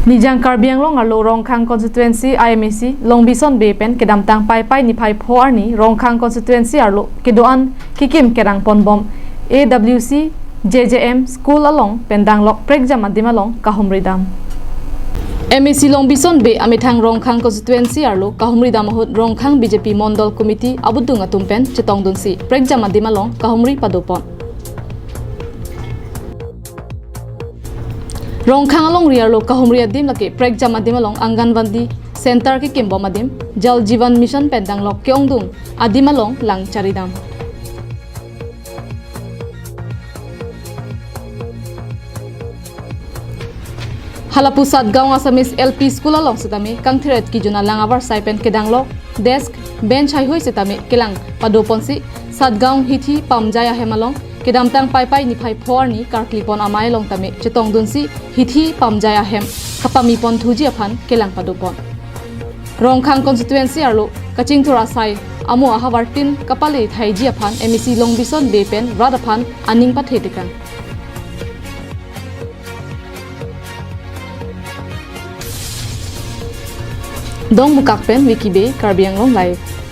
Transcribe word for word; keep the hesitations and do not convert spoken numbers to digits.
Nijang Karbi Anglong arlo Rongkhang constituency a MAC Longbison Bey pen kedamtang Paipai niphai pho arni Rongkhang constituency arlo kedo-an kekim kerang ponbom AWC JJM school along pen danglok prekjam adim along kahumri dam. MAC Longbison Bey amethang Rongkhang constituency arlo kahumri dam ahut Rongkhang BJP Mondol Committee abudung atum pen chetongdunsi prekjam adim along kahumri padopon. Rongkhang alongri arlo kahumri adim lake prekjam adim along Anganwadi center kekimbom adim, Jal Jeevan Mission pen danglok ke-ongdung adim along lang charidam. Halapu Satgaon Assamese LP School along setame kangtheret kejun alang avarsai pen kedanglok desk, bench haihui setame kelang padoponsi Satgaon hithi pamjai ahem along kedamtang Paipai niphai pho arni karklipon amei along tame chetongdunsi hithi pamjai ahem kapamipon thuji aphan kelang padopon. Rongkhang constituency arlo kachingthur asai amo ahavar tin kapale thaiji aphan MAC Longbison Bey pen rat aphan aning pathe tekang. Dongmukak pen Vicky Bey, Karbi Anglong Live.